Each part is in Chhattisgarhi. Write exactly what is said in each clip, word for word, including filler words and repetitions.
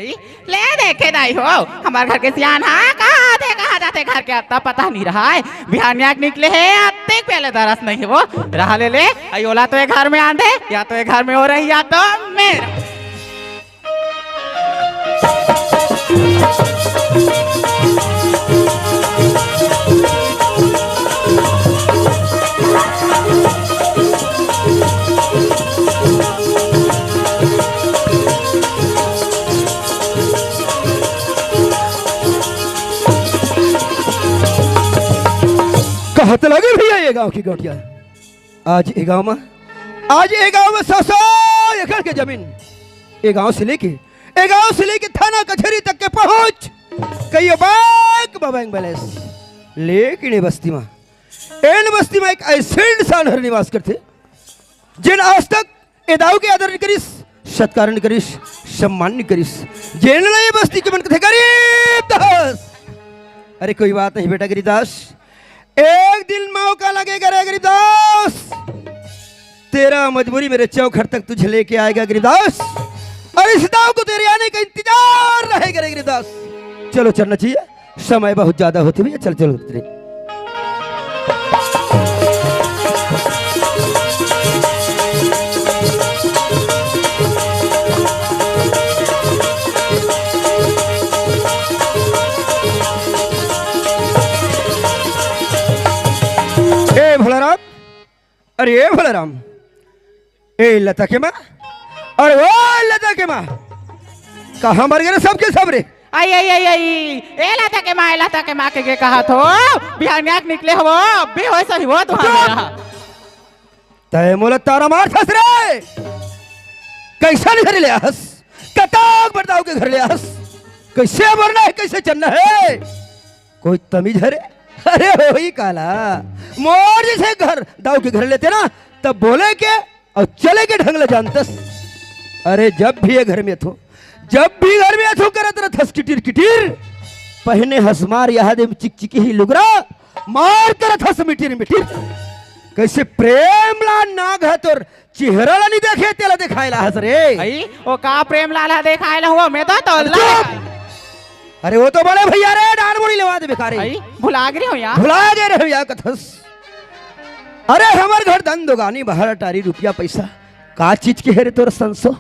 ले देखे दाई हो, हमर घर के सियान हा कहाँ थे, कहाँ जाथे, घर के अत्ता पता नहीं रहा है। बिहानिया के निकले हे, अत्ते के पहले दरस नहीं हे वो। रहा ले ले, आई ओला तो ये घर में आंदे, या तो ये घर में हो रही, या तो मेरा। कहत लगे भैया ये गांव की गौटिया, आज ए गांव में, आज ए गांव में सौ सौ एकड़ के जमीन, ए गांव से लेके, ए गांव से लेके थाना कचहरी तक के पहुंच, कहियो बैंक बा बैंक बैलेंस। लेकिन ए बस्ती में, एन बस्ती में एक ऐसे इंसान हर निवास करथे, जेन आज तक ए दाऊ के आदर नहीं करिस, सत्कार नहीं करिस, सम्मान नहीं करिस, जेन ला ए बस्ती के मन कथे गरीब दास। अरे कोई बात नहीं बेटा गरीब दास, एक दिन मौका लगेगा रे गरीब दास, तेरा मजबूरी मेरे चौखट तक तुझे लेके आएगा गरीब दास, और इस दाऊ को तेरे आने का इंतजार रहेगा रे गरीब दास। चलो चलना चाहिए, समय बहुत ज्यादा होते भैया, चल चलो उतरे। ए भोलाराम, अरे ए भोलाराम, ए लता के माँ, अरे ओ लता के माँ, कहाँ मर गए रे सबके सब रे? आई आई आई आई, ए लता के माँ, ए लता के माँ के, के कहा थो? बिहानिया के निकले हो, अब भी हो सही हो तुम्हारा। तय मोला तारा मार थस रे। कैसन घर ले आस? कतक बड़दाऊ के घर ले आस? कैसे मरना है, कैसे चलना है? कोई तमीज है रे? अरे होही काला, मोर जैसे घर दाऊ के घर लेते ना, तब बोले के और चले के ढंग ले जानतस। अरे जब भी ये घर में थो, जब भी घर में थो करत रहथस किटिर किटिर, पहने हस मार यहाँ दे चिकचिकी ही लुगरा, मार करत हस मिटिर मिटिर। कैसे प्रेम ला नाग है तोर चेहरा ला नहीं देखे, तेला देखाए ला हस रे। आई, ओ का प्रेम लाला देखाए ला हुआ, मैं तो तोल्ला चुप! अरे वो तो बड़े भैया रे, डान मुड़ी लेवा दे बेकारे। आई, भुला गए हो यार। भुला गए रे भैया कथस। अरे हमर घर दन दोगानी, बाहर अटारी रुपया पैसा। का चीज के हे रे तोर संसो?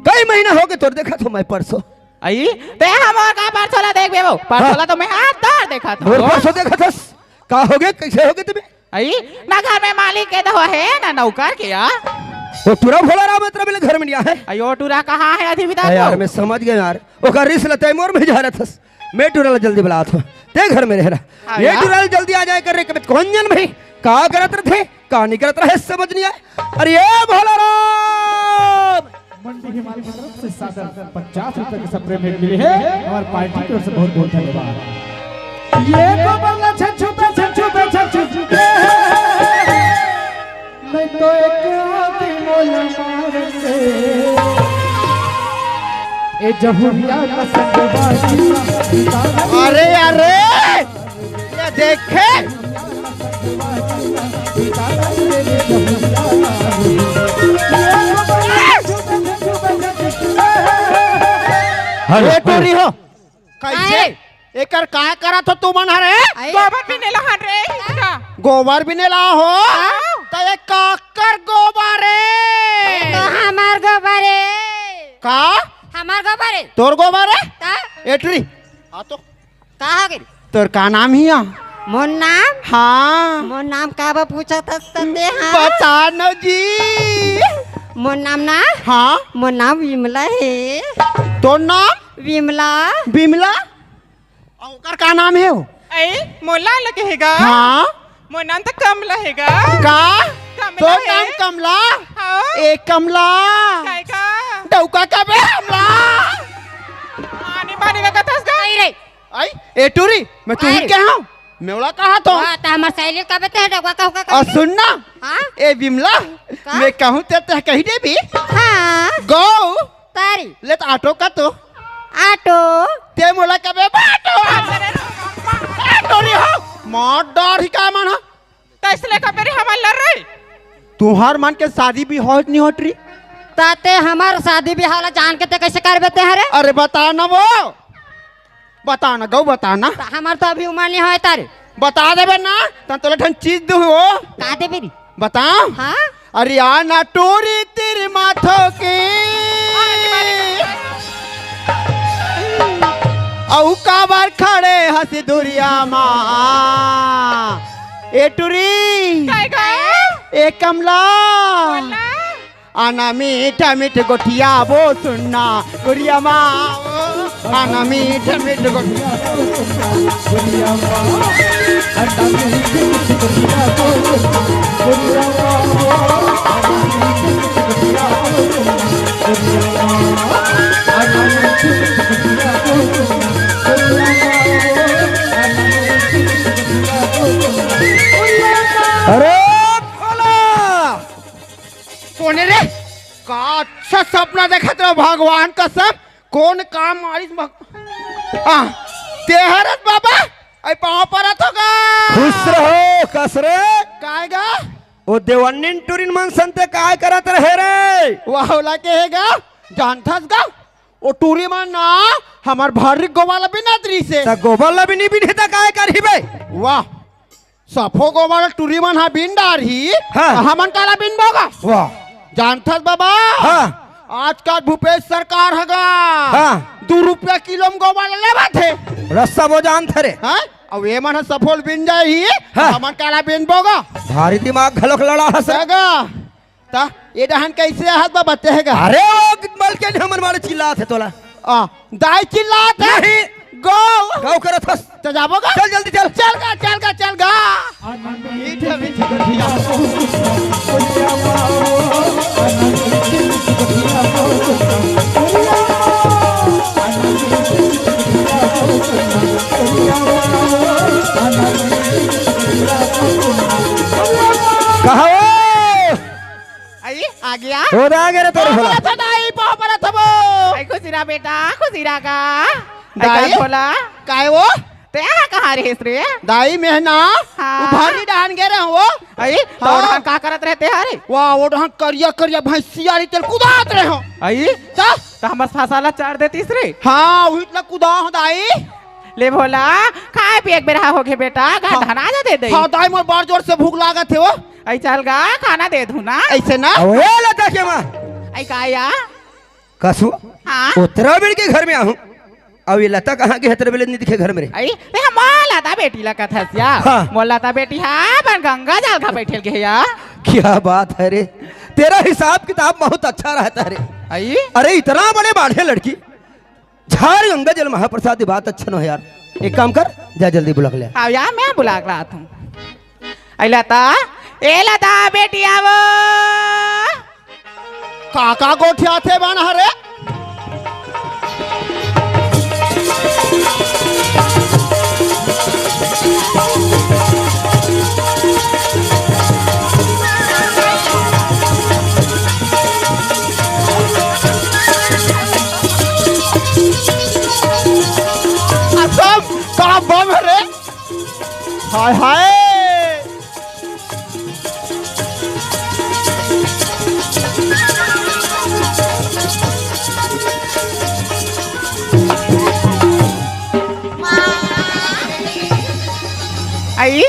कई महीना हो गए तोर देखा तो मैं परसो। आई, ते हमर का परसो ला देख बेबो। परसो ला तो मैं हाथ तोर देखा था। मोर परसो देखा थस? का हो गए? कैसे हो गए तुम्हें? आई, ना घर में मालिक के तो है, ना नौकर के यार। वो टूरा भोला राम इतना मिले घर में नहीं है। आई, वो टूरा कहाँ है अभी भी अरे यार, तक? मैं समझ गया यार। ओकर रिस लते मोर में जा रहा थस। मैं टूरा ला जल्दी बुलात हूँ। ते घर में रह रहा। हाँ ये यार। टूरा ला जल्दी आ जाए कर रे, कभी कौन जन भाई? का करत रहे? का नहीं करत रहे, समझ नहीं आए। अरे ये भोला राम! मंडी हिमालय की तरफ से सादर पचास रुपए की सप्रेम भेंट मिली है। हमारे पार्टी की ओर से बहुत बहुत धन्यवाद। ये तो बल्ला छछू पे छछू पे छछू पे। नहीं तो एक आदमी मोला मार से। ए जहुरिया का संगवारी। अरे, अरे, ये देखे। हेलो, ये टोरी हो। कैसे? आए। एकर का करत हो तुमन हरे? आए। गोबर बिने ला हन रे, इनका। गोबर बिने ला हो? हाँ। त ये काकर गोबर है? तो हमार गोबर है। का? हमार गोबर है। तोर गोबर है? ता? एटरी। आ तो। का हो गइल? तोर का नाम हिया? मोर नाम? हाँ। मोर नाम का बा पूछत हस तते, हाँ? बता न जी। मोर नाम ना? हाँ। मोर नाम विमला हे। तोर नाम? विमला। विमला? अउ ओकर का नाम हे हो? ए, मोला लगे हे गा? हाँ। मोर नाम तो कमला हे गा। का? कमला तोर हे। नाम कमला? हाँ। ए कमला। काय का? डौका का बे हमला? आनी बानी का कथस गा? नहीं रे। आई, ए टूरी, मैं तू ही अरे। क्या हूँ? मैं ओला कहा तो। वाह, त हमर सहेली का बेटे है, डौका कहू का अउ कहू? सुन ना, हाँ? ए विमला, का? मैं कहूँ ते, ते कही देबी। हाँ। गौ। तारी। ले त ऑटो का तो। ऑटो। ते मोला कबे बाटो। ए टूरी हो, मार डार ही का मन हा? तैसले का बेरी हमर लड़ रही। तुहार मन के शादी भी होत नहीं होत रही। त ते हमर शादी बिहाव ला जान के ते कइसे करबे ते हरे? अरे बता ना वो, बता ना गऊ, बता ना। त हमर तो अभी उमर नइ होय तारे। बता देबे ना, त तोला ठन चीज दूँ वो। का देबे रे? बता। हाँ? अरे आ ना टूरी तेरे माथों की, अउ काबर खड़े हस दुरिया मा। ए टूरी, काय, काय? ए कमला, बोला। आना मीठा मीठ गोठिया वो सुनना गुरिया मा, आना मीठा मीठ गोठिया। अरे भोला! कोन रे? का अच्छा सपना देखत रहो, भगवान कसम। कोन काम मारिस भग-, आ, तेहरत बाबा, अई पाँव परत हो गा। खुश रहो, कस रे। काय गा? ओ देवन्निन टूरिन मन संते काय करत रहे रे? वाह, ओला के हे गा? जानथस गा? ओ टूरी मन ना, हमर भर्री गोबर ला बिनत रहिसे। त गोबर ला भी नइ बिनही त काय करही बे? वाह, सफो गोबर टूरी मन हा बिन डारही, हाँ। त हमन काला बिनबो गा? वाह। जानथस बाबा? हाँ। आजकल भूपेश सरकार ह गा, हाँ। दू रुपया किलो म गोबर लेवत हे। रस्सा वो जानत रे। हाँ? अउ ए मन ह सफो ल बिन जाही, हाँ। हमन काला बिनबो गा? भारी दिमाग घलोक लड़ा हस। गा। त ए डहन कइसे आहत बा, बते हे गा? अरे, ओ मलकिन हमन मारे चिल्लात हे तोला। आ, दाई चिल्लात हे? नहीं। गौ। गौ करत हस। त जाबो गा? चल जल्दी चल। चल गा, चल गा, चल गा। मीठा मीठा गठिया। कहाँ हो? आई, आ गया। हो रहा गे रे तोर पाँव भोला। परत हो दाई, पाँव परत हो वो। आई, खुशी रहा बेटा, खुशी रहा गा। आई, दाई? का भोला? काय वो? ते हा कहाँ रहिस रे? दाई, मैं ना, हाँ। उभारी डाहन गे रहे हो। आई, तो हाँ। ओ डहन का करत रहे ते हरे? वाह, ओ डहन करिया करिया भैंसिया रही तेल कुदात रहे हो। आई? त? त हमर फसल ला चार देतिस रे। हाँ, उही ला कुदा हो दाई। ले भोला, खाए पिए के बेरा होगे बेटा, गा हाँ। धना जा दे दे। हाँ दाई, मोर बड़ जोर से भूख लागत हे वो। अई चल गा, खाना दे दूँ ना। अइसे ना? अउ ए लता के माँ। अई का या? कसु, हाँ? ओतरा बेर के घर में आहूँ। अउ ए लता कहाँ गे हे, तेरे बेले नइ दिखे घर में रे? अई, ते हमर लता बेटी ला कथस या? हाँ। मोर लता बेटी हा, अपन गंगा जल घा बइठे ल गे हे या। क्या बात है रे, तेरा हिसाब किताब बहुत अच्छा रहता है रे। अई? अरे इतना बड़े बाढ़े लड़की, झार गंगा जल महाप्रसाद, ये बात अच्छा नो हे यार। एक काम कर, जा जल्दी बुला के ले आ। हाँ यार, मैं बुला के लात हूँ। अई लता, ए लता, बेटी आवो। का का गोठियाथे बन हरे? असम का बम रे? हाय हाय। आई?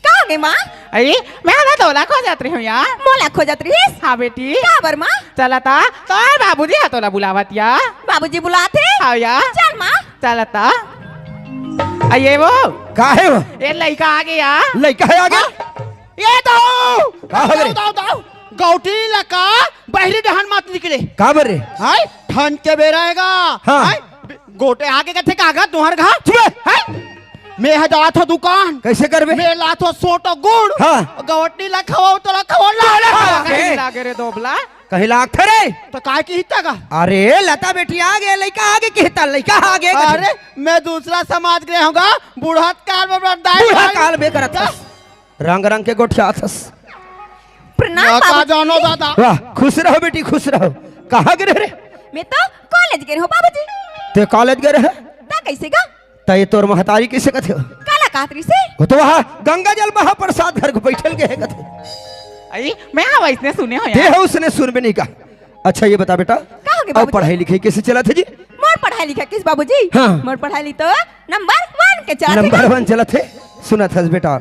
का होगे माँ? अरे, मैं ना तोला खोजत रहिहूँ यार। मोला खोजत रहिस? हाँ बेटी। काबर माँ? चला ता, तोर बाबूजी हा तोला बुलावत या। बाबूजी बुलात हे? हाँ या। चल माँ। चला ता। अये वो। का हे वो? ए लइका आगे या। लइका हे आगे? हाँ। ए दाऊ। का हो गे रे? दाऊ, दाऊ, दाऊ। गौटी लका बहरी डहन मत निकले। काबर रे? हाय, ठंड के बेरा हे गा। हाँ। हाय, गोटे आगे कथे का गा तुहर घा? चुप बे। हाय। मैं ह जात हो दुकान। कइसे करबे? मैं लात हो सोटो गुड़। हाँ। गौटी ला खवाओ, तोला खवाओ, ला, ला, हाँ, ला। कहीं लागे रे दोबला। कहीं लागथे रे। त काय किहिता गा? अरे, लता बेटी आगे, लइका आगे किहिता, लइका आगे कथे। अरे, मैं दूसरा समाज के हूँ गा, बूढ़ा काल में बड़ा दाई बूढ़ा भाई। काल में करत हस। रंग रंग के गोठियाथस। प्रणाम या का बाबूजी। जानो दादा। वाह, खुश रहो बेटी, खुश रहो। कहाँ गे रहे रे? मैं तो कॉलेज गे रहे हूँ बाबूजी। ते कॉलेज गे रहे? त कइसे गा? त ये तोर महतारी कइसे कथे? काला कहत रहिसे? वो तो वहाँ गंगा जल महाप्रसाद घर को बइठे ल गे हे कथे। अई, मैं हा वइसने सुने हों ते यार। हा उसने सुनबे नहीं का। अच्छा, ये बता बेटा, का होगे अब बाबूजी? पढ़ाई लिखाई कइसे चलत हे जी? मोर पढ़ाई लिखाई कइसे बाबूजी? हाँ। मोर पढ़ाई लिखाई तो नंबर वन के चलत हे। नंबर वन चलत हे। सुनत हस बेटा,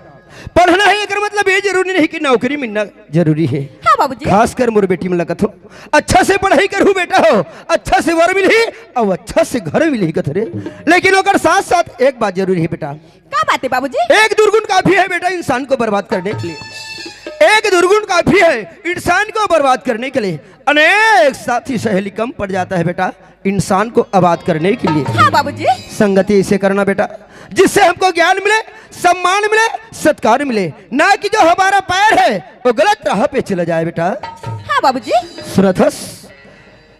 पढ़ना हे एकर मतलब ये जरूरी नहीं कि नौकरी मिलना जरूरी हे। हाँ बाबूजी। खासकर मोर बेटी मन ला कथों, अच्छा से पढ़ाई करहू बेटा हो, अच्छा से वर मिलही अउ अच्छा से घर मिलही कथों रे। लेकिन ओकर साथ साथ एक बात जरूरी हे बेटा, का बात हे बाबूजी? एक दुर्गुण काफी है बेटा इंसान को बर्बाद करने के लिए। एक दुर्गुण काफी है इंसान को बर्बाद करने के लिए। अनेक साथी सहेली कम पड़ जाता है बेटा इंसान को आबाद करने के लिए। हाँ बाबूजी। संगति इसे करना बेटा, जिससे हमको ज्ञान मिले, सम्मान मिले, सत्कार मिले, ना कि जो हमारा पैर है वो गलत राह पे चला जाए बेटा। हाँ बाबूजी। सुनत हस,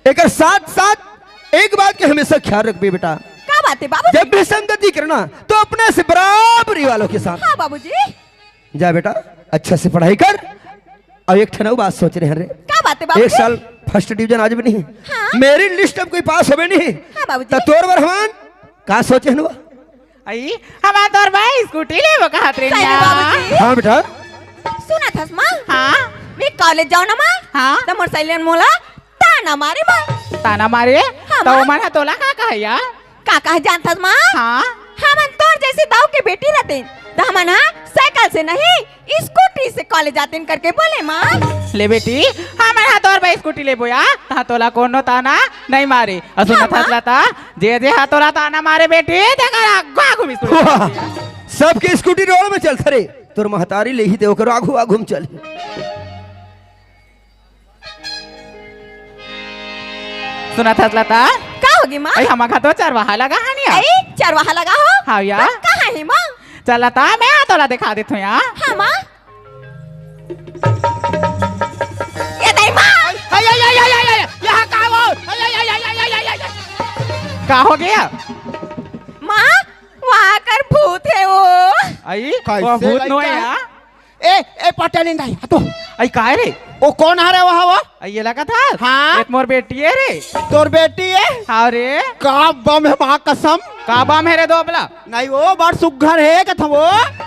एकर साथ साथ एक बात के हमेशा ख्याल रखबे बेटा, का बात हे बाबूजी? जब भी संगति करना तो अपने से बराबरी वालों के साथ। हाँ बाबूजी। जा बेटा, अच्छा से पढ़ाई कर अउ एक ठन अउ बात सोच रहे हन रे। का बात हे बाबूजी? एक साल फर्स्ट डिवीजन आ जाबे नहीं, हाँ। मेरिट लिस्ट में कोई पास होबे नहीं, हाँ बाबूजी। त तोर बर हमन का सोचे हन वो? अई, हमन तोर बर स्कूटी लेबो कहत रहे सही में ना। बाबूजी। हाँ बेटा। सुनत हस माँ? हाँ। मैं कॉलेज जाओं ना माँ? हाँ। त मोर सहेली मन मोला ताना मारे माँ। ताना मारे? हाँ, त माँ। ओमन ह तोला का कहे या? का कहे जानत हस माँ? हाँ। हमन तोर जइसे दाऊ के बेटी रहितेन, त हमन ह साइकिल से नहीं, स्कूटी से कॉलेज जातेन करके बोले माँ। ले बेटी, हमन ह तोर बर स्कूटी लेबो या, त तोला कोनो ताना नहीं मारे। अउ सुनत हस लता, जे जे ह तोला ताना मारे बेटी, तेकर आगू आगू में स्कूटी। वाह, सबके स्कूटी रोड में चलथे रे, तोर महतारी लेही ते ओकर आगू आगू में चलही। सुनत हस लता? का होगे माँ? अई, हमर घर तो चरवाहा लगा हे निया। अई, चरवाहा लगा हो? हाँ या। त कहाँ हे माँ? चल लता, मैं हा तोला देखा देथों या। हाँ माँ। ये दाई माँ। अई, अई, अई, यहाँ का हो? अई, अई, अई। का होगे? माँ, वहाँ कर भूत हे वो। अई, कइसे वो भूत नो हे लइका? या। ए, ए, पटेलिन दाई, हटो। अई, काय रे? ओ कोन हरे वहाँ वो? अई, ये लगत हस? हाँ? ये त मोर बेटी हे रे। तोर बेटी हे? हाँ रे। का बम हे माँ कसम? का बम हे रे दोबला? नहीं वो बड़ सुग्घर हे कथों वो।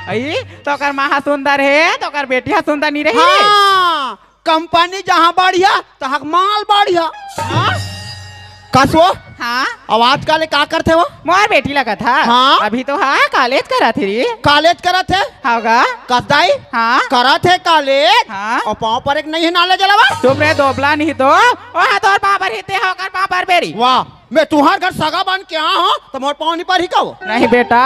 अई, त ओकर माँ ह सुंदर हे, त ओकर बेटी ह सुंदर नहीं रही रे? हाँ। कंपनी जहाँ बढ़िया, तहाँ माल बढ़िया। हाँ? कस वो? हाँ? अउ आजकल का करथे वो? मोर बेटी लगत हे। हाँ? अभी तो हा कॉलेज करत हे रे। कॉलेज करत हे? हाँ गा। कस दाई? हाँ? करत हे कॉलेज? हाँ? अउ पाँव परे के नहीं हे नाले जलावा? चुप रे दोबला, नहीं तो ओहा तोर पाँव परही ते हा ओकर पाँव परबे रे। वाह, मैं तुँहर घर सगा बन के आए हों, त मोर पाँव नहीं परही का वो? नहीं बेटा,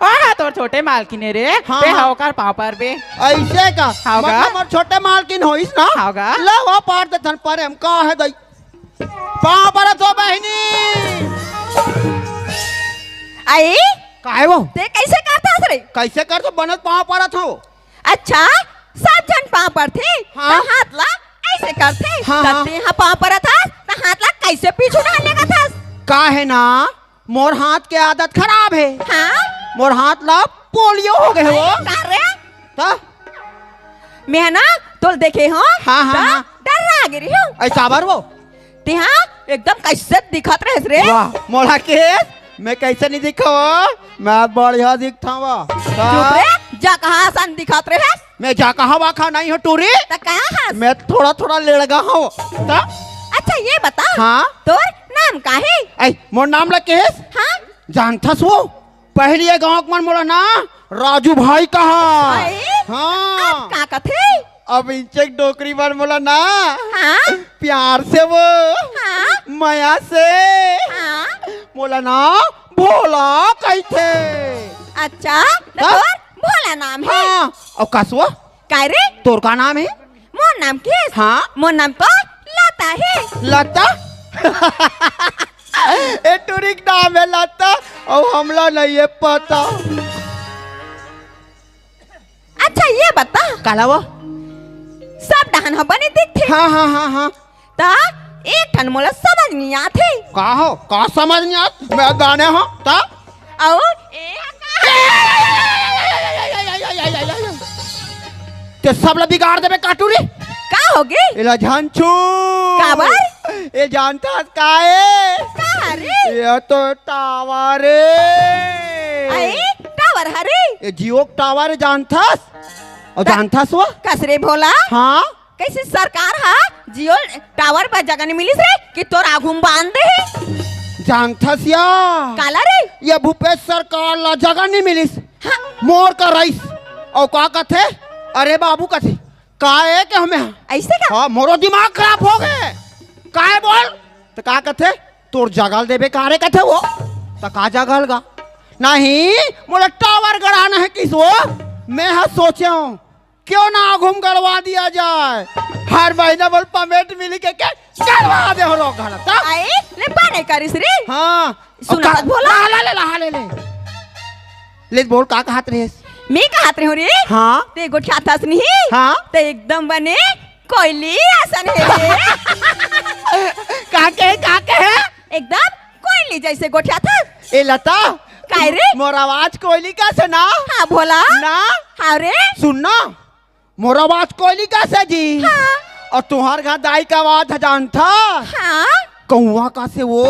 ओहा तोर छोटे मालकिन हे रे, हाँ, ते हा हाँ। ओकर पाँव परबे। अइसे का? हाँ गा। मतलब मोर छोटे मालकिन होइस ना? हाँ गा। ले वो पार देथन परे म का हे दई। पाँव परत हों बहिनी। अई? काय वो? ते कइसे करत हस रे? कइसे करत हों, बनत पाँव परत हों। अच्छा, सब झन पाँव परथे, हाँ। त हाथ ला अइसे करथे, हाँ, त हाँ। ते हा पाँव परत हस, त हाथ ला कइसे पीछू डहर लेगत हस? का हे ना, मोर हाथ के आदत खराब हे। हाँ? मोर हाथ ला पोलियो होगे हे वो। अरे, का रे? त? मैं हा ना, तोला देखे हों, हाँ, हाँ, त हाँ। डर्रा गे रेहेंव। अई काबर वो? ते हा एकदम कइसे दिखत रहेस रे? वाह, मोला कहेस, मैं कइसे नहीं दिखों? मैं बढ़िया दिखथों वो। चुप रे, जकहा असन दिखत रहेस। मैं जकहा वकहा नहीं हों टूरी। त का हस? मैं थोड़ा थोड़ा लेड़गा हों। त? अच्छा ये बता, हाँ? तोर नाम का हे? अई, मोर नाम ला कहेस? हाँ? जानथस वो? पहिली ये गाँव के मन मोला ना राजू भाई कहा। अई? हाँ। अब का कथे? अब इंचक डोकरी बर मोला ना हाँ? प्यार से वो हाँ? मया से हाँ? मोला ना भोला कहिथे। अच्छा, त हाँ? तोर भोला नाम हे। हाँ, अउ कस वो? काय रे? तोर का नाम हे? मोर नाम के? हाँ? मोर नाम तो लता हे। लता? ए टूरी के नाम हे लता, अउ हमला नहीं हे पता। अच्छा, ये बता। काला वो? सब डहन ह बने दिखथे। हाँ, हाँ, हाँ, हाँ। त एक ठन मोला समझ नहीं आथे। का हो? का समझ नहीं आत? मैं गाने हो, त? अउ ए ते सब ला बिगाड़ देबे का टूरी। का होगे? एला झन छू। काबर? ए जानथस का हे? का हरे? ये तो टावर हे। अरे, टावर हरे? ये जियो के टावर हे, जानथस? अउ त जानथस वो? कस रे भोला? हाँ? कइसे सरकार ह जियो टावर बर जगह नइ मिलिस रे कि तोर आघू म बांध दे हे? जानथस या? काला रे? ये भूपेश सरकार ला जगह नइ मिलिस। हाँ। मोर का रईस। अउ का कथे? अरे बाबू कथे, का ए के हमें? अइसे का? हाँ, मोरो दिमाग खराब हो गे। का ए बोल? त का कथे? तोर जगह ल देबे का रे कथे वो। त का जगह ल गा? नहीं, मोला टावर गड़ाना हे किस वो। मैं ह सोचे हूँ, क्यों ना आघू म गड़वा दिया जाए। हर महीना बोल पेमेंट मिली के, के गड़वा दे हो रोक घड़ा, त? अई, ले बने करिस रे। हाँ। सुना का-, त भोला। ला, ला, ले, ला, ले, ले। ले बोल, का कहत रहे? मैं कहत रहे हूँ रे। हाँ। ते गोठियाथस नहीं। हाँ। ते एकदम बने कोयली असन हे रे। का के, का के हे? एकदम कोयली जइसे गोठियाथस। ए लता। काय रे? मोर आवाज कोयली कस हे ना? हाँ, भोला। ना? हाँ रे। सुन ना, मोर आवाज कोयली कस हे जी। हाँ। अउ तुंहर घर दाई के आवाज ह जानथस? हाँ। कौवा कस हे वो।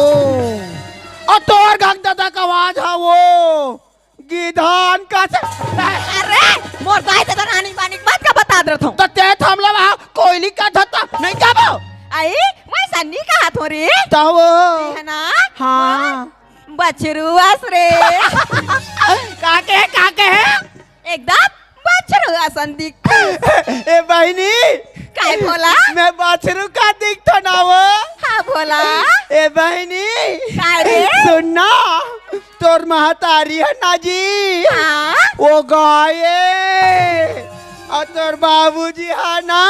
अउ तोर घर दादा के आवाज ह वो गिधान कस हे। अरे, मोर दाई दादा नानी बानी के बात का बता देत हूँ। त ते थमला वहाँ कोयली कथस त नहीं कबो। अई, वइसन नइ कहत हूँ रे। त वो। ते ह ना? हाँ। बछरू अस रे। का के, का के हे? एकदम बछरू असन दिखथे। ए बहिनी। काय भोला? मैं बछरू का दिखथों ना वो? हाँ भोला। ए बहिनी। काय रे? सुन ना, तोर महतारी हे ना जी। हाँ। वो गाय ए। अउ तोर बाबूजी हे ना।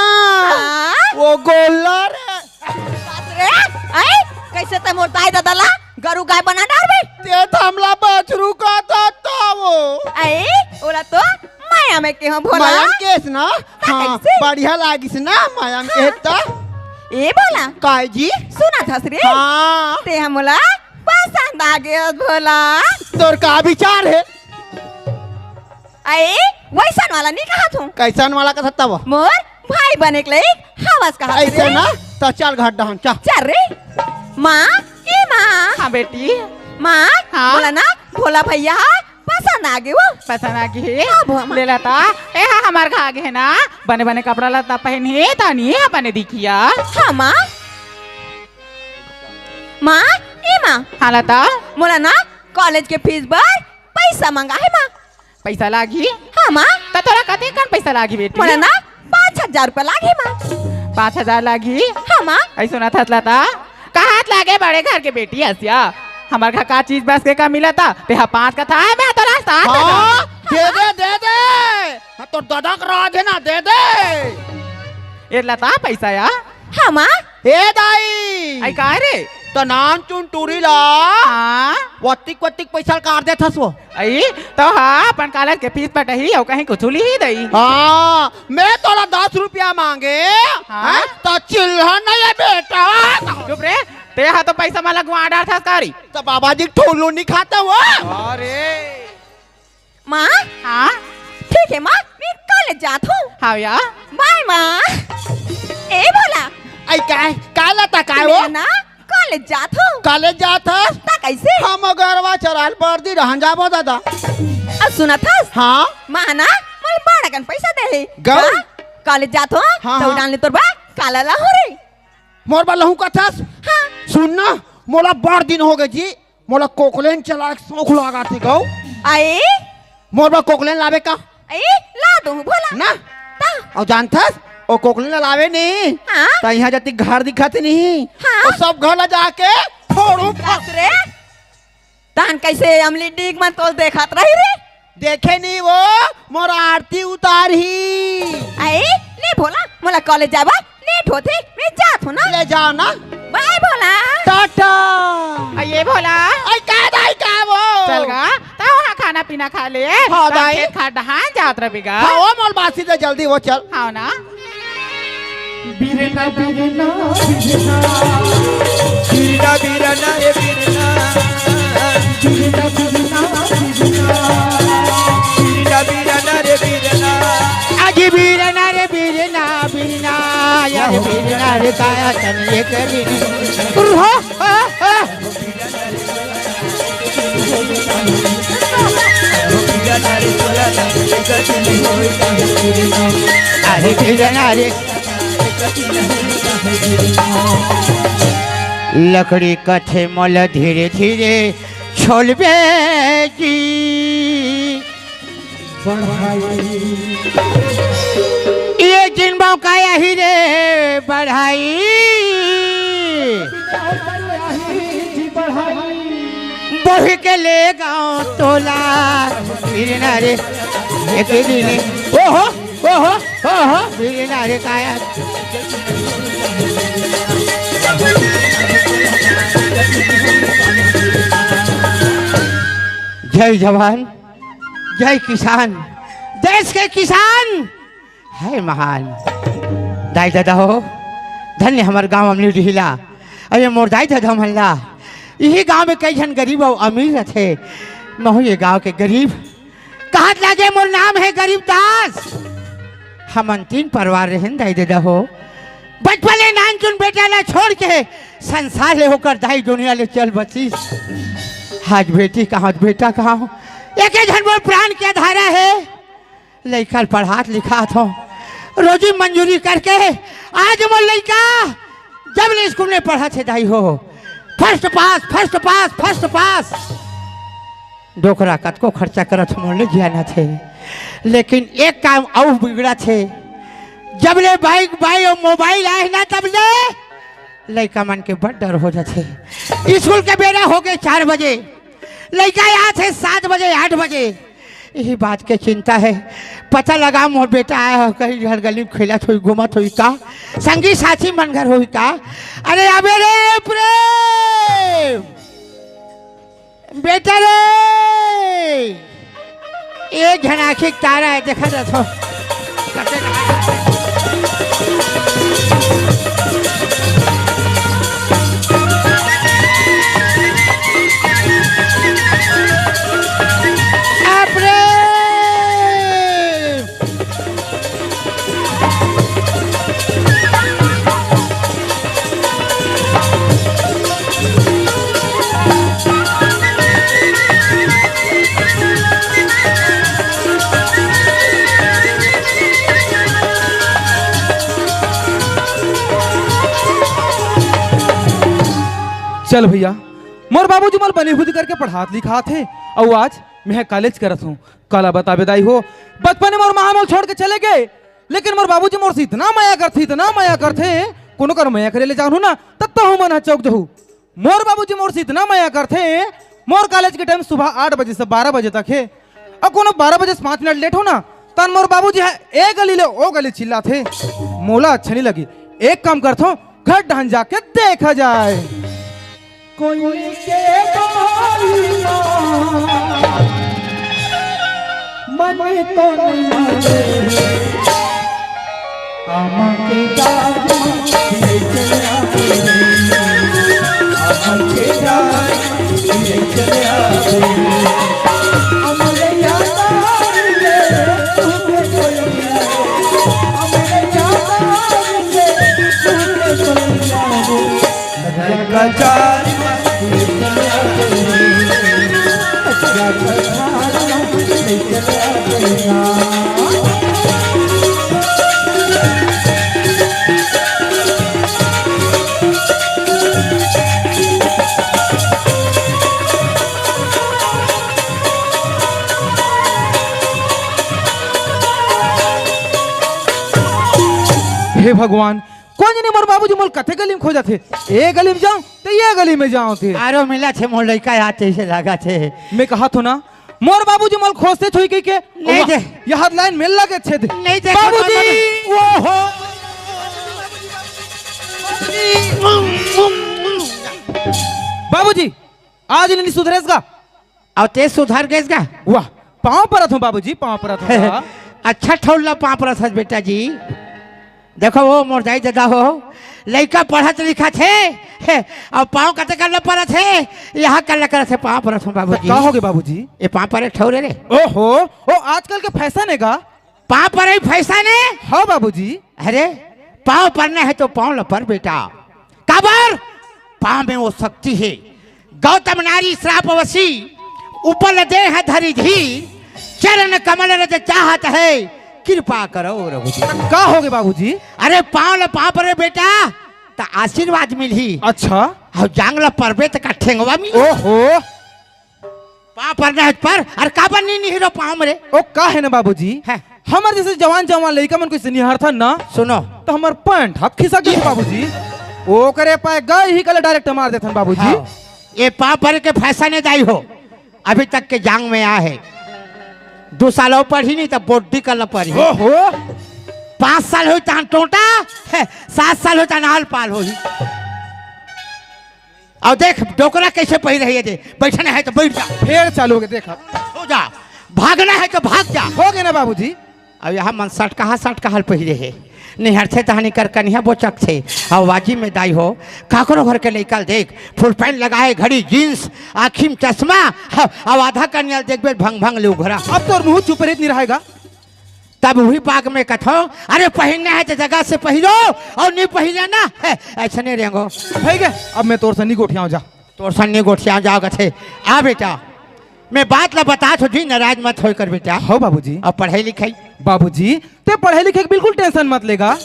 हाँ। वो गोल्लर ए। बाप रे, अई, कइसे ते मोर दाई दादा ला गरू गाय बना डारबे? ते थमला बछरू कथस त वो। अई, ओला तो माया में केहेंव भोला। माया में केहेस ना? त हाँ, कइसे? बढ़िया लागिस ना, माया में केहेस त। ए भोला। काय जी? सुनथस रे? हाँ। ते ह मोला पसंद आ गेस भोला। तोर का विचार हे? अई, वइसन वाला नइ कहत हूँ। कइसन वाला कहत हस त वो? मोर भाई बने के लइक हवस कहत हस अइसे रे। ना, त चल घर डहन, चल। चल रे। माँ, ए माँ। हाँ बेटी। माँ, हाँ? मोला ना भोला भइया ह पसंद आ गे वो। पसंद आ गे हे? हाँ, भो-, माँ। ले लता, ए हा हमर घर आगे हे ना, बने बने कपड़ा लत्ता पहिनही, त नहीं हे बने दिखही। हाँ माँ। माँ, ए माँ। हाँ लता। मोला ना कॉलेज के फीस बर पइसा मंगा हे माँ। पइसा लागही? हाँ, माँ। त तोला कतेकन पइसा लागही, बेटी? मोला ना पाँच हजार रुपया लागही, माँ। पाँच हजार लागही? हाँ, माँ। अई सुनथस लता, कहत लागे बड़े घर के बेटी हस या। हमर घर का चीज बस के कमी लता, तेहा पाँच कथा हे, मैं तोला सात हजार। हाँ, दे दे, दे दे। हाँ, तोर ददा के राज हे ना, दे दे। ए लता पइसा या। हाँ, माँ। ए दाई। अई, काय रे? त नानचुन टूरी ला। हाँ? वत्तिक वत्तिक पइसा ल काट देथस वो। अई, त हाँ, अपन कॉलेज के फीस पटही अउ कहीं कुछु लिही दई। हाँ, मैं तोला दस रुपया मांगे। हाँ? हैं? त चिल्हा नहीं हे बेटा। चुप रे, तेहा तो पइसा मन ला गुआ डारथस का रे। त बाबा जी ठोलो नहीं खाते वो। अरे। माँ? हाँ? ठीक हे माँ, मैं कॉलेज जात हूँ। हाँ या। बाय माँ। ए भोला। अई काय, काय लता काय वो? मैं ना कॉलेज जात हूँ। कॉलेज जात हस? त कइसे? हम गरवा चराय ल बरदी डहन जाबो ददा। अउ सुनथस? हाँ? माँ ना मोला बड़ अकन पइसा दे हे। गऊ? हाँ? कॉलेज जात हूँ, हाँ, त हाँ। उड़ान ले तोर बर काला लाहूँ रे। मोर बर लहूँ कथस? हाँ। सुन ना, मोला बड़ दिन हो गे जी, मोला कोकलेन चलाय के सौख लागत हे गऊ। अई? मोर बर कोकलेन लाबे का? अई, ला दूँ भोला। ना? त? अउ जानथस, ओ कोकलेन ला लाबे नहीं। हाँ? त इहाँ जतिक घर दिखत हे नहीं। हाँ? ओ सब घर ला जाके फोड़हूँ। बाप रे। तहन कइसे अमली डीग मन तोल देखत रही रे? देखे नहीं वो, मोर आरती उतारही। अई, ले भोला, मोला कॉलेज जाय बर लेट होथे, मैं जात हूँ ना। ले जाव ना। बाय भोला। टाटा। अई ए भोला। अई का दाई का वो? चल गा, त वहाँ खाना पीना खा ले। हाँ दाई। खेत खार डहान जात रबे गा। हाँ, वो मोर बासी दे जल्दी वो चल। हाँ ना। बिरना, बिरना, बिरना। बिरना, बिरना, ए बिरना। बिरना, बिरना, बिरना। बिरना, बिरना, रे बिरना। आगे बिरना, रे बिरना, बिरना। यार बिरना, रे काया तन एक बिरना। हो, हो, हो। अरे बिरना, रे। लकड़ी कथे मोला धीरे धीरे छोलबे जी। ये जिन मौका आही रे बढ़ाई, बोही के ले गाँव तोला। बिरना रे एक दिन, ओहो, ओहो, ओहो, बिरना रे काया। जय जवान, जय किसान, देश के किसान है महान। दाई ददा हो, धन्य हमर गांव अमली डिहिला। अरे मोर दाई ददा मन ला, इही गांव में कई झन गरीब अउ अमीर रथे। महू ये गांव के गरीब। कहत लागे मोर नाम है गरीब दास। हमन तीन परिवार रहेन दाई ददा हो। बचपन ले नानचुन बेटा ला छोड़ के संसार ले होकर दाई दुनिया ले चल बसिस। आज बेटी कहाँ, बेटा कहाँ हो? एके झन मोर प्राण के आधारा है। लइका ल पढ़ात लिखात हो, रोजी मंजूरी करके आज मोर लइका जब ले स्कूल में पढ़त हे दाई हो, first pass, first pass, first pass. डोकरा कतको खर्चा करत हो, मोर ले जियानत हे, लेकिन एक काम अउ बिगड़त हे। जब ले बाइक बाई अउ मोबाइल आए हे ना, तब ले लइका मन के बड़ डर हो जाथे। स्कूल के बेरा हो गए चार बजे, लइका आथे सात बजे, आठ बजे। यही बात के चिंता है। पता लगा मोर बेटा आए हो, कहीं घर गली में खेलत होई, घूमत होई का, संगी साथी मन घर होई का। अरे अबे रे प्रेम, बेटा रे, एक झन आँखी के तारा है, देखा जात हो। अरे! चल भैया, मोर बाबूजी मोला बने बुद्धि करके पढ़ात लिखात हे, अउ आज मैं कॉलेज करत हूँ। काला बताबे दाई हो, बचपन में मोर माँ मोला छोड़ के चले गए, लेकिन मोर बाबूजी मोर से इतना मया करथे, इतना मया करथे, कोनो कर मया करे ले जानहूँ ना, त तहूँ मन ह चौंक जहू। मोर बाबूजी मोर से इतना मया करथे, मोर कॉलेज के टाइम सुबह आठ बजे से बारह बजे तक हे, अउ कोनो बारह बजे से पाँच मिनट लेट हो ना, तन मोर बाबूजी ह ए गली ले ओ गली चिल्लाथे। मोला अच्छा नहीं लगी, एक काम करथों, घर डहन जाके देखा जाए। कोई के बारी ना, मन तो नहीं माने। आमा के दाग ले चले आवे रे, आमा के दाग ले चले आवे रे। अमरैया दाग ले तू कोई, अमरैया दाग ले तू कोई। हे भगवान, कोन जनी मोर बाबूजी मोला कथे गली में खोजथे, ए गली में जाओ त ए गली में जाओ थे। आरो मिलथे मोर लइका आथे, अइसे लागथे। मैं कहत हों ना, मोर बाबूजी मोला खोजथे छोई कहि के। नहीं वाह, दे। यह लाइन में लगे छेद। नहीं दे, बाबूजी, नहीं। ओहो। बाबूजी, आज नहीं सुधरेस गा। अउ तें सुधर गेस गा? वाह, पाँव परत हों बाबूजी, पाँव परत हों। अच्छा ठउर ला पाँव परत हस बेटा जी। देखो वो मोर दाई ददा हो, लइका पढ़त लिखत हे, हे, अउ पाँव कते कर ला परत हे, यहाँ कर ला करत हे, पाँव परत हों बाबूजी। का होगे बाबूजी? ए पाँव परे ठउर रे। ओहो, ओ आजकल के फैशन हे गा? पाँव परे फैशन हे? हाँ बाबूजी। अरे, पाँव परना हे त पाँव ल पर बेटा। काबर? पाँव में वो शक्ति हे। गौतम नारी श्राप वसी, उपल देह धरि धीर, चरण कमल रज चाहत हे, कृपा करो रघुबीर। का होगे बाबूजी? अरे पाँव ल पाँव पर बेटा, त आशीर्वाद मिलही। अच्छा। अउ जांग ल परबे त का ठेंगवा मिलही? ओहो। पाँव परना हे त पर, अरे काबर नी निहिरो पाँव म रे? ओ का हे ना बाबूजी, हैं। हमर जइसे जवान जवान लइका मन कइसे निहारथन ना, सुनो। त हमर पैंट ह खिसक जथे बाबूजी। ओकरे पाय गए ही कला direct मार देथन बाबूजी। हाँ। ये पाँव परे के fashion हे दाई हो, अभी तक के जांग में आय हे। दू साल अउ पढ़ही नहीं त बोड्डी कला पढ़ही। ओहो। पाँच साल होही तहां टोंटा, हे, सात साल होही तहां नाल पाल होही। अउ देख, डोकरा कइसे पहिरे हे, दे, बइठना हे त बइठ जा। फेर चालू होगे, देख। हो जा, भागना हे त भाग जा। होगे ना बाबूजी। अउ इहाँ मन सटकहा सटकहा ल पहिरे हे, निहरथे तहां निकर कनिहा बोचकथे। अउ वाजिब में दाई हो, काकरो घर के लइका ल देख, full pant लगाए, घड़ी jeans, आँखी में चश्मा, ह-, अउ आधा कनिहा ल देखबे भंग भंग ले उघरा। अब तोर मुंह चुप रहित नी रहेगा। तब उही पाक में कथों, अरे पहिरना हे त जगह से पहिरो, अउ नी पहिरे ना, हे, अइसने रेंगो। भइगे, अब मैं तोर से नी गोठियावं जा। तोर सन नी गोठियावं जा कथे। आ बेटा, मैं बात ला बतात हों जी, नाराज मत होय कर बेटा। हव बाबूजी। अउ पढ़ई लिखई? बाबूजी, तें पढ़ई लिखई के बिल्कुल tension मत लेगा।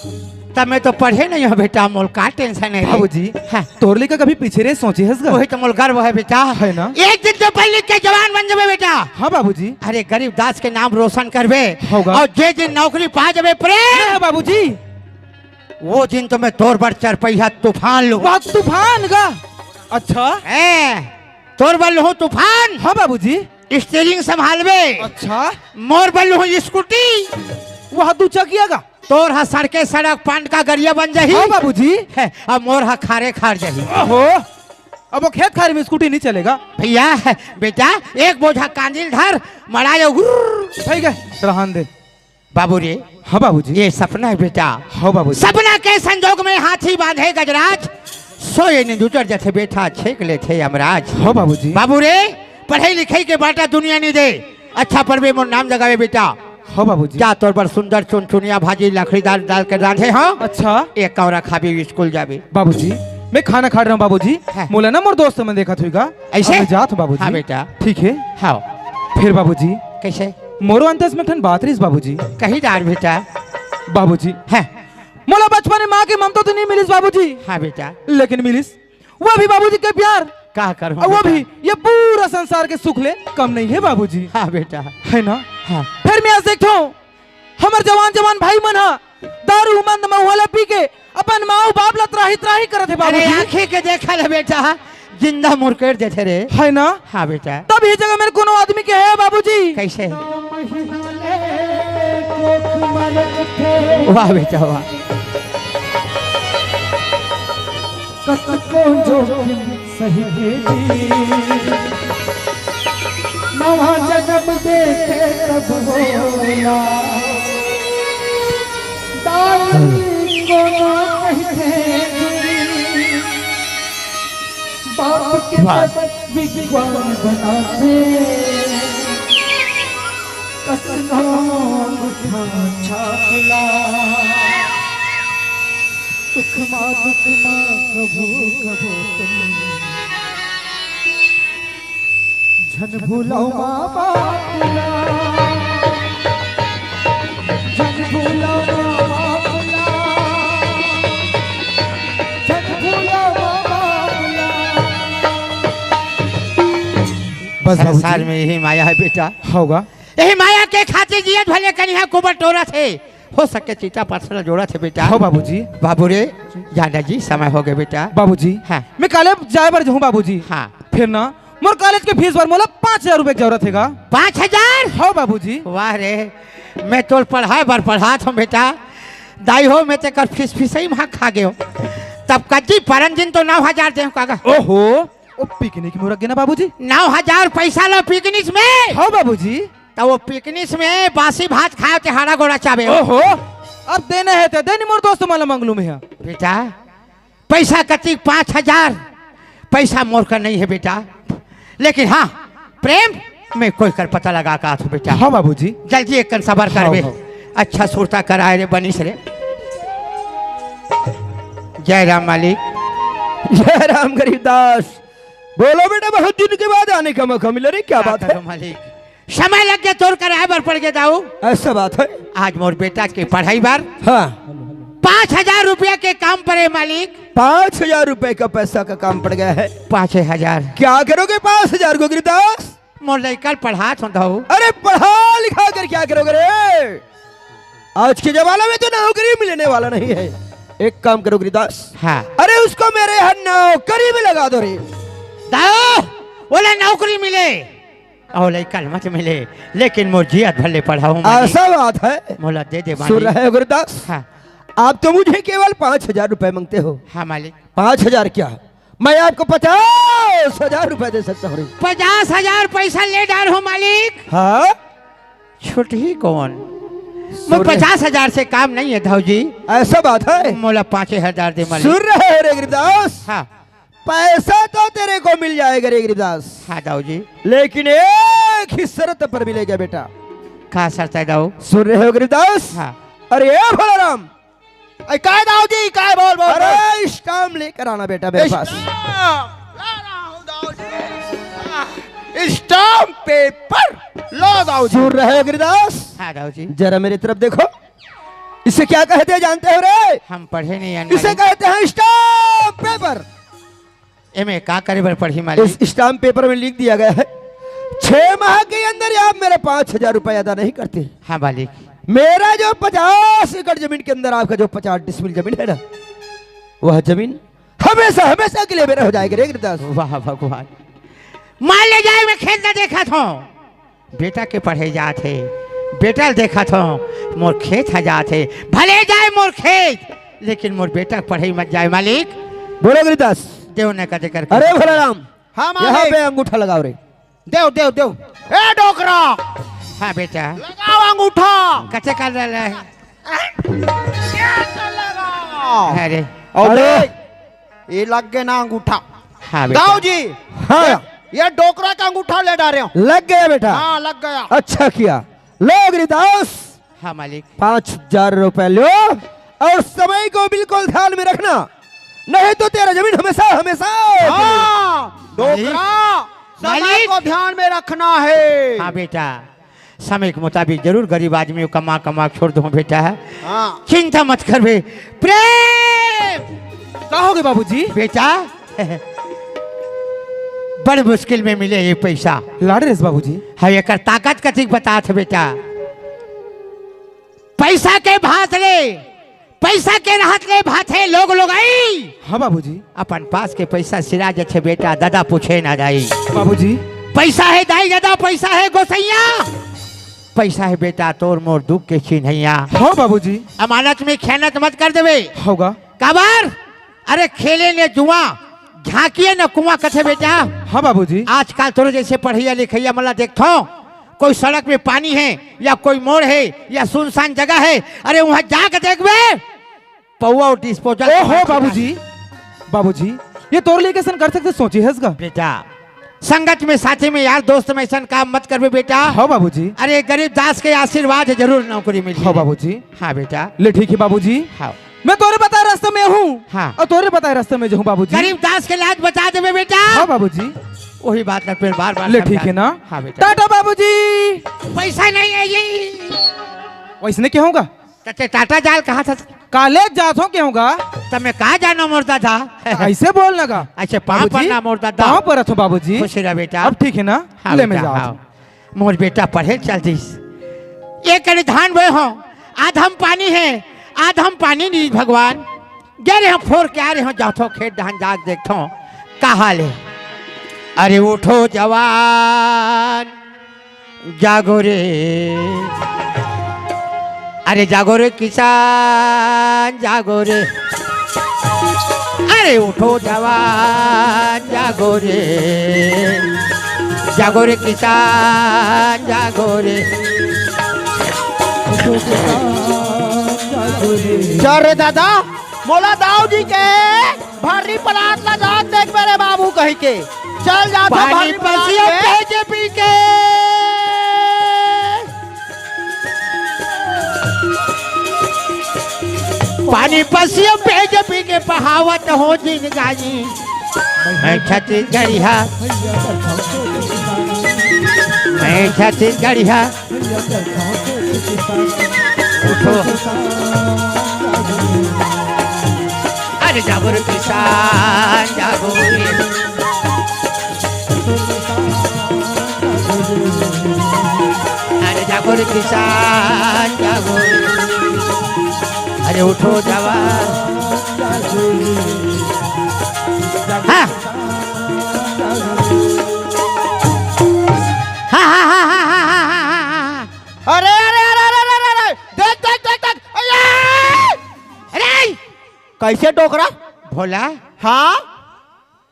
त मैं तो पढ़े नइ हों बेटा, मोला का tension हे रे? बाबूजी, हाँ। तोर लइका कभी पीछे रहे सोचे हस गा? ओही त मोला गर्व हे बेटा। हे ना? एक दिन तो पढ़ लिख के जवान बन जाबे बेटा। हाँ बाबूजी। अरे गरीब दास के नाम रोशन करबे। होगा। अउ जे दिन नौकरी पा जाबे प्रेम। हाँ बाबूजी। ओ दिन तो मैं तोर बर चरपहिया तूफान लूं। वाह, तूफान गा? अच्छा। हैं, तोर बर लूहूं तूफान। हाँ बाबूजी। Steering संभालबे। अच्छा। मोर बर लूहूं scooty। वाह, दू चकिया गा? तोर ह सड़के सड़क पान का गरिया बन जाही। हाँ बाबूजी। हैं, अउ मोर ह खारे खार जाही। ओहो, अब ओ खेत खार में scooty नी चलेगा। भइया, बेटा, एक बोझा कांदी ल धर, मड़ाय अउ गुर्र। भइगे, रहन दे। बाबू रे। हाँ बाबूजी। ये सपना हे बेटा। हाँ बाबूजी। सपना के संजोग में हाथी बांधे गजराज, सोए नींद उजर जथे बेटा, छेंक लेथे यमराज। हाँ बाबूजी। बाबू रे, पढ़ई लिखई के बांटा दुनिया नी दे, अच्छा पढ़बे मोर नाम जगाबे बेटा। हाँ बाबूजी। जा तोर बर सुंदर चुनचुनिया भाजी लकड़ीदार डाल के रांधे हंव। अच्छा। एक कौरा खाबे, स्कूल जाबे। बाबूजी, मैं खाना खा रहा हूँ बाबूजी। हाँ। मोला ना मोर दोस्त मन देखत होही गा। अइसे? अब मैं जात हूँ बाबूजी। हाँ बेटा। ठीक हे। हाँ। फेर बाबूजी। कइसे? मोरो अंतस में एक ठन बात रहिस बाबूजी। कही डार बेटा। बाबूजी। हैं। मोला बचपन में माँ के ममता तो नइ मिलिस बाबूजी। हाँ बेटा। लेकिन मिलिस वो भी बाबूजी के प्यार। का करहूँ अउ वो बेटा? भी ये पूरा संसार के सुख ले कम नइ हे बाबूजी। हाँ बेटा। हे ना? हाँ। फेर मैं आज देखथों हमर जवान जवान भाई मन ह दारू मंद महुआ ल पी के अपन माँ अउ बाप ल त्राही त्राही करत हे अरे बाबूजी। आँखी के देखा ले बेटा, जिंदा मुरकेट देथे रे। हे ना? हाँ बेटा। तब ये जगह में कोनो आदमी के हे बाबूजी। कइसे? वाह बेटा वाह। कतको जोखिम सही के जी, नवा जन्म देखे तब होला। दाई कोनो कहिथे जी, बाप के वाह। पद विद्वान बनाथे, कस नाम अंगूठा छाप ला। सुख मा दुख मा कभू कभू तुम झन भूलव माँ बाप ला। झन भूलव माँ बाप ला। झन भूलव माँ बाप ला। बस बाबूजी। संसार में यही माया हे बेटा। होगा। यही माया के खातिर जियत भले कनिहा कुबर टोरत हे। हो सके चीता पत्थर जोड़त हे बेटा। हो बाबूजी। बाबू रे, जाना जी समय होगे बेटा। बाबूजी। हाँ। मैं कॉलेज जाए बर जाहूँ बाबूजी। हाँ। फेर ना मोर कॉलेज के फीस बर मोला पाँच हजार रुपए के जरूरत हे गा। पाँच हजार? हो बाबूजी। वाह रे, मैं तोर पढ़ाए बर पढ़ात हूँ बेटा। दाई हो, मैं तेकर फीस फीसई मा खा गेंव। तब कज्जी परन दिन तो नौ हजार देंव का गा। ओहो, ओ पिकनिक में रख गेना बाबूजी। नौ हजार पैसा लो पिकनिक में। हो बाबूजी। त वो पिकनिक में बासी भात खाए ते हाड़ा गोड़ा चाबे। ओहो, अब देना हे ते दे नी मोर दोस्त मन ला मंगलू में हा। बेटा, पैसा कतिक? पाँच हजार। पैसा मोर कर नइ हे बेटा, लेकिन हाँ, प्रेम में कोई कर पता लगा का आथो बेटा। हाँ बाबूजी। जल्दी एक कन सबर हाँ, करबे। हाँ। अच्छा सुरता कराए रे बनिस रे। जय राम मालिक। जय राम गरीबदास। बोलो बेटा, बहुत दिन के बाद आने का मौका मिला रे, क्या का बात है? करो मालिक, समय लग गया, तोर कर आए बर पड़ गया दाऊ। ऐसा बात है? आज मोर बेटा के पढ़ाई बर। हाँ। पाँच हजार रुपया के काम पड़े मालिक। पाँच हजार रुपए का पैसा का काम पड़ गया है। पाँच हजार। क्या करोगे पाँच हजार को गिरदास? मोर लइका ल पढ़ात हों दाऊ। अरे पढ़ा लिखा कर क्या करोगे रे? आज के जमाना में तो नौकरी मिलने वाला नहीं है। एक काम करो गिरदास। हाँ। अरे उसको मेरे यहाँ नौकरी में लगा दो रे। दाऊ, ओला नौकरी मिले, अउ लइका ल मत मिले, लेकिन मोर जियत भर ले पढ़ाहूँ मालिक। ऐसा बात है। मोला दे दे मालिक। सुन रहे हो गिरदास? हाँ। आप तो मुझे केवल पाँच हजार रुपए मांगते हो। हाँ मालिक। पाँच हजार क्या, मैं आपको पचास हजार रुपए दे सकता हूँ रे। पचास हजार पैसा ले डार हो मालिक। हाँ। छुटही कौन? सुन रहे, पचास हजार से काम नहीं है दाऊ जी। ऐसा बात है? मोला पाँच हजार दे मालिक। सुन रहे हो रे गिरदास? हाँ। पैसा तो तेरे को मिल जाएगा रे गिरदास। हाँ दाऊ जी। लेकिन एक ही शर्त पर मिलेगा बेटा। का शर्त है दाऊ? सुन रहे हो गिरदास? हाँ। अरे ए भोलाराम, ए, काय दाऊ जी, काय बोल, बोल, अरे बोल। स्टाम्प लेकर आना बेटा मेरे पास। स्टाम्प ला रहा हूँ दाऊ जी। स्टाम्प पेपर लो दाऊ जी। सुन रहे हो गिरदास? हाँ दाऊ जी। जरा मेरी तरफ देखो, इसे क्या कहते हैं जानते हो रे? हम पढ़े नहीं हैं इसे मालिक। कहते हैं स्टाम्प पेपर। एमे का करे बर पड़ही मालिक? इस स्टाम्प पेपर में लिख दिया गया है, छह माह के अंदर आप मेरे पाँच हजार रुपए अदा नहीं करते, हाँ मालिक। मेरा जो पचास एकड़ जमीन के अंदर आपका जो पचास डिसमिल जमीन है ना, वह जमीन हमेशा हमेशा के लिए मेरा हो जाएगा रे गिरदास। वाह भगवान, मार ले जाए, मैं खेत ना देखा था। बेटा के पढ़े जात हे, बेटा ल देखत हो, मोर खेत ह जात हे, भले जाए मोर खेत, लेकिन मोर बेटा के पढ़ई मत जाए मालिक। बोलो गिरदास। देव न कदे करके। अरे भोलाराम, हाँ, मालिक। यहाँ पे अंगूठा लगाओ रे। देव, देव, देव। ए डोकरा। हाँ बेटा। लगाओ अंगूठा। कच्चे कर रहा है। ये तो लगाओ। अरे। और अरे। देख, ये लग गए ना अंगूठा। हाँ बेटा। दाऊ जी, हाँ। ये, ये डोकरा का अंगूठा ले डारे हो। लग गया बेटा। हाँ, लग गया। अच्छा किया। लो गिरदास, हाँ मालिक। पाँच हजार रुपए लो और समय को बिल्कुल ध्यान में रखना, नहीं तो तेरा जमीन हमेशा, हमेशा हाँ, मालिक। डोकरा, समय मालिक। को ध्यान में रखना है। हाँ बेटा, समय के मुताबिक जरूर गरीब आदमी को कमा, कमा के छोड़ दूँ बेटा। हाँ। चिंता मत कर बे। प्रेम! का होगे बाबूजी? बेटा, बड़ मुश्किल में मिले ये पैसा। लाड़े रेस बाबूजी। हाँ, एकर ताकत कतिक बतात हे बेटा। पैसा के भात ले, पैसा के रहत ले भात हे लोग लोगाई। हाँ बाबूजी। अपन पास के पैसा सिरा जथे बेटा, दादा पूछे ना दाई। बाबूजी। पैसा हे दाई दादा, पैसा हे गोसैया, पैसा हे बेटा तोर मोर दुख के चिन्हैया। हाँ बाबूजी। अमानत में खयानत मत कर देवे। होगा। काबर? अरे खेले ने जुआ, झांकिए न कुआं कथे बेटा। हाँ बाबूजी। आजकल तोरे जैसे पढ़ैया लिखैया मन ला देखथो, कोई सड़क में पानी है या कोई मोड़ है या सुनसान जगह है, अरे वहां जाके देखबे, पौवा और डिस्पोजल ओहो के बाबूजी, बाबूजी, ये तोर लिए कैसन कर सकते सोचे हस गा? बेटा, संगत में, साथी में, यार दोस्त में ऐसन काम मत करबे बेटा। हाँ बाबूजी। अरे गरीब दास के आशीर्वाद जरूर नौकरी मिली। हाँ बाबूजी। हाँ बेटा। ले ठीक है बाबूजी। हाँ। मैं तोरे बताए रास्ते में हूँ। हाँ। और तोरे बताए रास्ते में जाऊँ बाबूजी। गरीब दास के लाज बचा देबे बेटा। हाँ बाबूजी। वही बात ना फिर बार बार ले समझा। ठीक है ना? हाँ बेटा। टाटा बाबूजी। पैसा नहीं है ये। वैसने क्या होगा? तते टाटा जाल कहा था? कॉलेज जात हो क्या होगा? तब मैं कहा जाना मोर दादा? ऐसे बोलना का? अच्छा, पाँव बाबूजी, पड़ना मोर दादा। पाँव परत हो बाबूजी। खुश रह बेटा। अब ठीक है ना? हाँ ले मैं बेटा, जाओ। हाँ। मोर बेटा पढ़े चल दिस। ये करे धान बोए हो, आधम पानी है, आधम पानी नहीं भगवान। गे रहे हो फोर के आ रहे हो, जाथो खेत धान जाग देखथो, का हाल है? अरे उठो जवान, जागो रे, अरे जागो रे किसान, जागो रे। अरे उठो जवान, जागो रे, जागो रे किसान, जागो रे। चल रे दादा, मोला दाऊ जी के भर्री पलाट ला जात देख मेरे बाबू कही के। चल जात हो पानी भर्री पलाट पसियो के। बीजेपी के। पानी पसियो बीजेपी के बहावत हो जिनगानी। मैं छत्तीसगढ़िया। मैं छत्तीसगढ़िया। उठो। अरे जागो रे किसान, जागो रे। अरे जागो रे किसान, जागो रे। अरे उठो जवान। हाँ। हाँ, हाँ, हाँ। अरे, अरे, अरे, देख, देख, देख, देख। अरे! अरे! कैसे डोकरा? भोला। हाँ?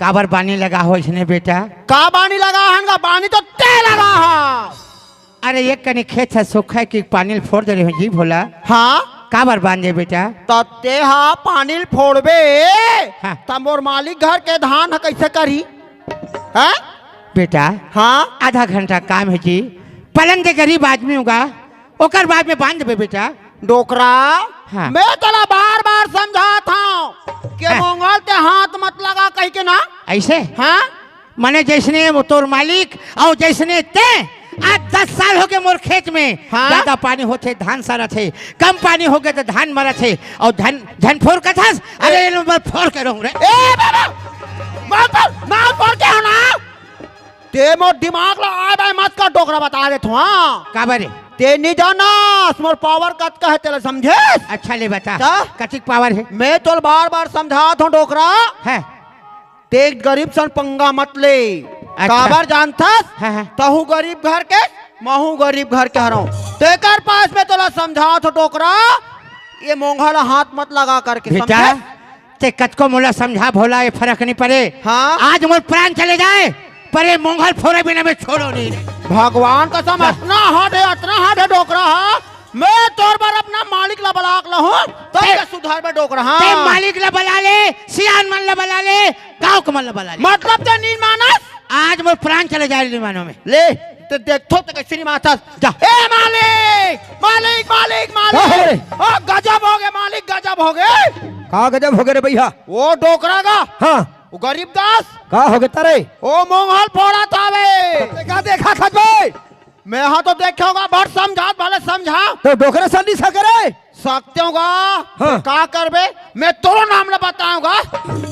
काबर बानी लगा हो इसने बेटा? का बानी लगा हन गा? बानी तो ते लगा हा। अरे, एक कनी खेत ह सूखा हे कि पानी ल फोर दे रहे हो जी भोला। हाँ? काबर बांधे बेटा? त ते हा पानी ल फोड़बे, हाँ। त मोर मालिक घर के धान ह कैसे करही? हाँ? बेटा, हाँ? आधा घंटा काम हे जी, पलंग दे गरीब आदमी होगा, ओकर बाद में बांध देबे बेटा। डोकरा, हाँ। मैं तोला बार-बार समझात हंव कि हाँ। मोंगल ते हाथ मत लगा कहि के ना। ऐसे? हाँ? मने जैसने वो तोर मालिक अउ जैसने ते, आज दस साल होगे मोर खेत में। हाँ? ज्यादा पानी होथे, धान सरथे, कम पानी होगे त धान मरथे, अउ धन, धन फोर कथस, अरे, ए- ये लो, मैं फोर के रहूं रे। ए बाबा, मत फोर, ना फोर के हो ना। ते मोर दिमाग ला आय बाय मत कर, डोकरा बता देत हंव, हाँ। काबर रे? ते नी जानस, मोर पावर कतका हे, तेला समझेस? अच्छा ले बता, त? कतिक पावर हे? मैं तोला बार-बार समझात हंव, डोकरा। हैं। ते गरीब सन पंगा मत ले। अच्छा। काबर जानथस? हाँ, हाँ। तहूं गरीब घर के, महूं गरीब घर के हरंव। तेकर पास में तोला समझात हंव, डोकरा, ये मोंघा ला हाथ मत लगा करके, बेटा, समझे? ते कतको मोला समझा भोला, ये फरक नहीं पड़े। हाँ? आज मोर प्राण चले जाए, पर ये मोंघा ल फोरे बिना मैं छोड़ो नहीं रे। भगवान कसम, हाँ। अतना हार्ड हे, अतना हार्ड हे डोकरा, हाँ? मैं तोर बर अपना मालिक ला बला के लाहूं, तब ते, ते सुधरबे डोकरा, हाँ। ते मालिक ला बला ले, सियान मन ला बला ले, गांव के मन ला बला ले। मतलब ते नी मानस? आज मोर प्राण चले जाए नी मानों में। ले, ते देखथों ते कइसे नी मानस। जा। ए मालिक, मालिक, मालिक, मालिक। का हो रे? ओ, गजब होगे मालिक, गजब होगे। का गजब होगे रे भइया? वो डोकरा गा। हाँ। वो गरीब दास। का होगे तरे? वो मोंघा ल फोड़त हावे। ते का देखा खजबे? मैं हा तो देखे हों गा, बड़ समझात भले समझा। त डोकरा सन नी सके रे? सकते हों गा। हाँ। का करबे? मैं तोरो नाम ला बताहूं गा,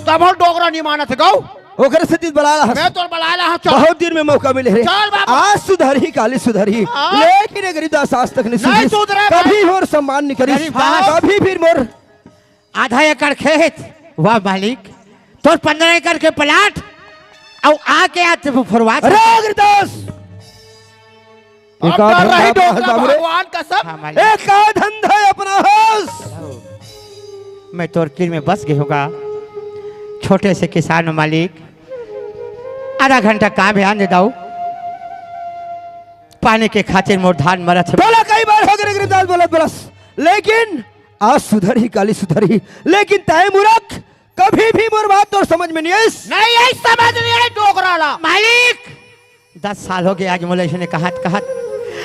तभो डोकरा नी मानत हे गऊ। ओकरे सेती बलाय ला हस। मैं तोर बलाय ला हंव, चल। बहुत दिन में मौका मिले रे। चल बाबा। आज सुधरही, काली सुधरही। हाँ। लेकिन ये गरीब दास आज तक नहीं नहीं सुधरी। सुधरे भाई। कभी मोर सम्मान नहीं करी। गरीब दास। कभी भी मोर आधा एकड़ खेत, वाह मालिक, तोर पंद्रह एकड़ के प्लाट, अउ आके आज ते फोरवात हे। अरे गरीब दास, अब एक आध डर रही धंधा डोकरा, बाबू रे। भगवान कसम। हाँ, मालिक। एक आध धंधा अपना हस। मैं तोर तीर में बस गे हों गा, छोटे से किसान हंव मालिक, आधा घंटा काम हे, आन दे दाऊ, पानी के खातिर मोर धान मरत हे। बोला कई बार होगे रे गरीब दास, बोलत बोलस, लेकिन आज सुधरही, काली सुधरही, लेकिन तैं मूरख, कभी भी मोर बात तोर समझ में नहीं आइस। नहीं आइस, समझ नहीं आइस डोकरा ला। मालिक, दस साल होगे आज मोला इसने कहत कहत।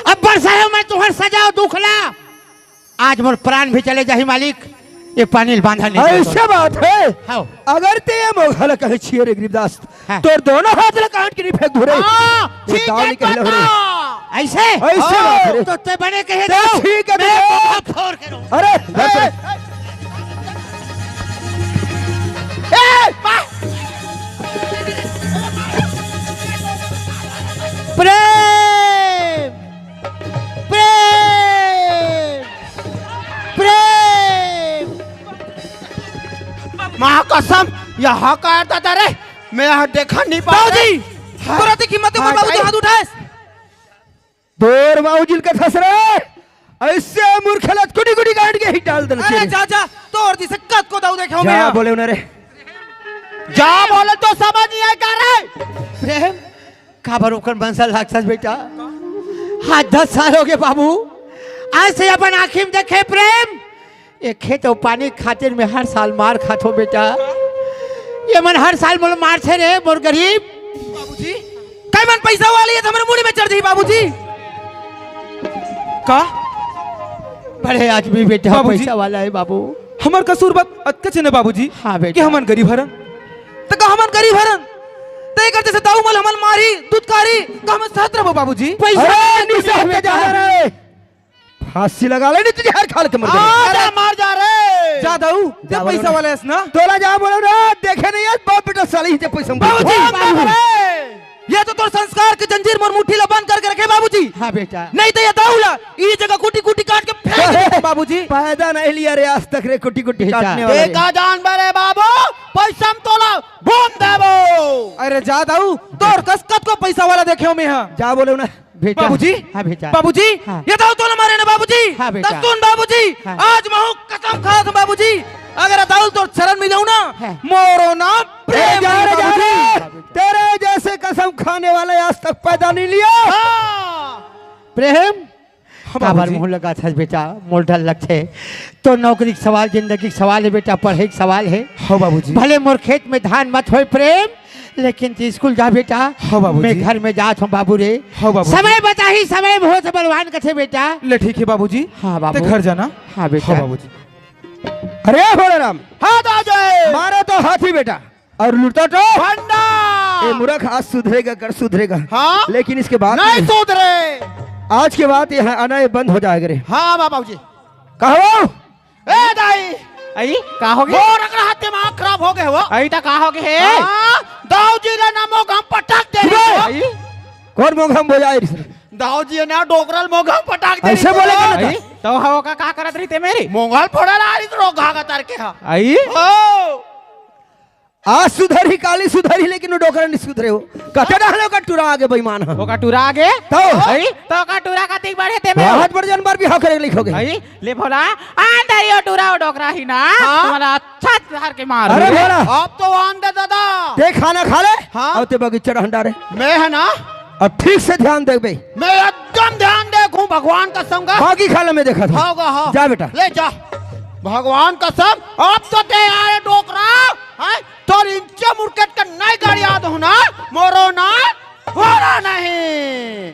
अब बरसायो मैं तुंहर सजा अउ दुख ला। आज मोर प्राण भी चले जाही मालिक, ये पानी ल बांधा नहीं जाय। ऐसे बात हे? हाँ। अगर तैं ये मोंघा ला कहे छिये रे गरीब दास, हाँ। तोर दोनों हाथ ला काट के नहीं फेंक दूं रे। हाँ, ये ठीक दाव हे, नहीं कहले हो रे। पक्का। ऐसे? ऐसे हाँ। बात हे। तो तैं बने कहे तैं दाऊ, ठीक हे, मैं तैं मोंघा फोर के रहूं। अरे, ए, ए, ए, ए, प्रेम, प्रेम, प्रेम। माँ कसम, यहाँ का दादा रे, मैं यहाँ देखा नहीं पा दाऊ जी, हाँ। तोर अतेक हिम्मत हे, हाँ, बाबू जी भाई। हाथ उठाएस। तोर बाबू जी ल कथस रे, ऐसे मूर्ख ला कुटी कुटी काट के ही डाल देना अरे चाहिए। जा, जा, तोर जइसे कतको दाऊ देखे हों जा मैं। बोले उन्हें रे। जा बोले तो समझ नहीं आय का रे? प्रेम, काबर ओकर मन ला लागथस बेटा? आज दस साल होगे बाबू, आज ते अपन आँखी में देखे प्रेम, ये खेत अउ पानी खातिर मैं हर साल मार खाथों बेटा। ये मन हर साल मोला मारथे रे, मोर गरीब। बाबूजी, कई मन पैसा वाले हे त हमर मुड़ी में चढ़ जाही बाबूजी। का? बड़े आदमी बेटा, बाबूजी। पैसा वाला हे बाबू। हमर कसूर बात अतकच हे न बाबूजी, हाँ बेटा। कि हमन गरीब हरन। त का हमन गरीब हरन? त एकर जइसे दाऊ मन हमन मारही, दुतकारही, त हमन सहत रहबो बाबूजी। पैसा अरे, वाला निशा दुनिया में बेटा। जा रे। फांसी लगा ले, नहीं तुझे हर खाल के मर जाए। आ, जा, मर जा रे। जा दाऊ, ते जा बोलो पैसा ना। वाला हस ना? तोला जा बोलो ना, देखे नहीं आज बाप बेटा साली ही ते पैसा में बाबूजी, बाबू। ये तो तोर संस्कार के जंजीर मोर मुट्ठी ला बंद करके रखे बाबूजी। हाँ बेटा। नहीं तो ये दाऊ ला, ये जगह कुटी कुटी काट के फेंक देते बाबूजी। पैदा नहीं लिया रे आज तक रे, कुटी कुटी बेटा। काटने वाला ये रे। का जानवर है बाबू, पैसा में तोला घूम देबो। अरे जा दाऊ, तोर कस कतको पैसा वाला देखे हो मैं, हाँ। जा बोलो ना। बेटा। बाबूजी। हाँ बेटा। बाबूजी। हाँ। ये दाऊ तोला मारे ना बाबूजी। हाँ बेटा। त सुन बाबूजी। हाँ। आज महू कसम खात हूँ बाबूजी, अगर दाऊ तोर चरण में जाऊँ ना, हाँ। मोरो नाम ए, प्रेम जा रे, नहीं जा रे। बाबूजी। तेरे जैसे कसम खाने वाले आज तक पैदा नहीं लिया। हाँ। प्रेम। हाँ, काबर बाबूजी। मुंह लगाथस बेटा, मोर डर लगथे। तो नौकरी के सवाल, जिंदगी के सवाल है बेटा, पढ़े के सवाल है। हाँ बाबूजी। भले मोर खेत में धान मत होय प्रेम, लेकिन तू स्कूल जा बेटा। हाँ बाबूजी। मैं घर में जात हूँ बाबू रे। हाँ बाबूजी। समय बताही, समय बहुत बलवान कथे बेटा। ले ठीक है बाबूजी। हाँ बाबू। ते घर जाना। हाँ बेटा। हाँ बाबूजी। अरे भोलाराम। हाँ दादा। मारे तो हाथी बेटा। और लुटता तो भंडा। ए मूर्ख, आज सुधरेगा, कर सुधरेगा। हाँ? लेकिन इसके बाद नहीं नहीं। सुधरे। आज के बाद ये है, आना ये बंद हो जाएगा रे। हाँ बाबूजी। कहो। ए दाई। आई, का हो गया? मोर अगर हाथ दिमाग खराब हो गया हो। आई, त का हो गया है? हाँ, दाऊ जी ला ना मोघम पटक दे रही सुबह। हो। आई? कौन मोघम हो जाए रे? दाऊ जी ना डोकरल मोघम पटक दे ऐसे रही बोले हो। का ना? आई, तो हो का, का करत रही ते मेरी? मोंगल फोड़ा ला रही तो रोग घाघा तर के हा। आई? ओ। आज सुधरी, काली सुधरी, लेकिन वो डोकरा नहीं सुधरे हो। कते डालो का टुरा आगे बेईमान ह। ओका टुरा आगे? तो? हई? तो का टुरा का तीक बढ़े ते में? बहुत बड़ जानवर भी हकरे लिखोगे। हई? ले भोला, अंदर यो टुरा ओ डोकरा ही ना, हाँ? तुम्हारा अच्छा शहर के मार अरे हो। भोला। आप तो आन दे दादा। ते खाना खा ले, हाँ? और ते बगीचा रहन डारे। मैं है ना? अब ठीक से ध्यान देबे। मैं एकदम ध्यान देखूं भगवान कसम का। बाकी खा ले, मैं देखा था। हाँ, हाँ। जा बेटा। ले जा। भगवान कसम, अब तो ते आए डोकरा, हैं? तोर इंचे मुरकेट के नहीं गाड़ी याद हो ना, मोरो ना, होरा नहीं।